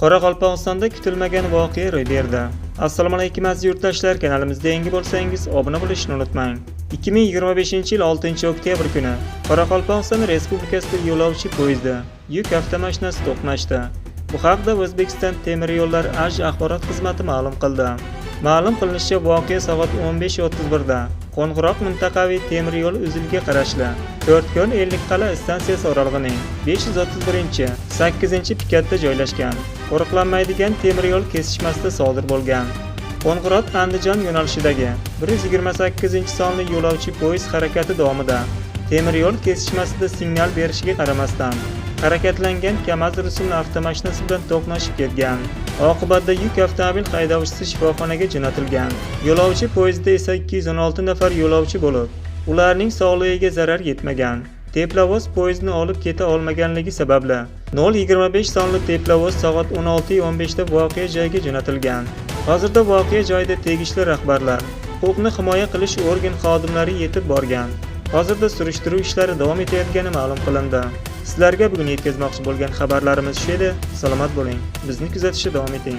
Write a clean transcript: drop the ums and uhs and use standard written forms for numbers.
Qoraqalpog'istonda kutilmagan voqea ro'y berdi. Assalomu alaykum, aziz yurtdoshlar, kanalimizda yangi bo'lsangiz, obuna bo'lishni unutmang. 2025-yil 6-oktyabr kuni Qoraqalpog'iston Respublikasida yo'lovchi poyezdi yuk avtomashinasi to'qnashdi. Bu haqda O'zbekiston temir yo'llari AJ axborot xizmati ma'lum qildi. Ma'lum qilinishicha, voqea soat 15:31 da Qo'ng'iroq mintaqaviy temir yo'l uziliga qarashli To'rtko'l Ellikqal'a stansiyasi oralig'ining 531 8-pikatda joylashgan qo'riqlanmaydigan temir yo'l kesishmasida sodir bo'lgan. Qo'ng'irot Andijon yo'nalishidagi 128 sonli yo'lovchi poyezd harakati davomida temir yo'l kesishmasida signal berishiga qaramasdan harakatlangan Kamaz rusumli avtomashinasi bilan to'qnashib ketgan. Oqibatda yuk avtomobil haydovchisi shifoxonaga jo'natilgan. Yo'lovchi poyezdda esa 216 nafar yo'lovchi bo'lib, ularning sog'lig'iga zarar yetmagan. Teplovoz poyezdni olib keta olmaganligi sababli 025 sonli teplovoz soat 16:15 da voqea joyiga jo'natilgan. Hozirda voqea joyida tegishli rahbarlar, huquqni himoya qilish organ xodimlari yetib borgan. Hozirda surishtiruv ishlari davom etayotgani ma'lum qilindi. Sizlarga bugun yetkazmoqchi bo'lgan xabarlarimiz shu edi. Salomat bo'ling. Bizni kuzatishda davom eting.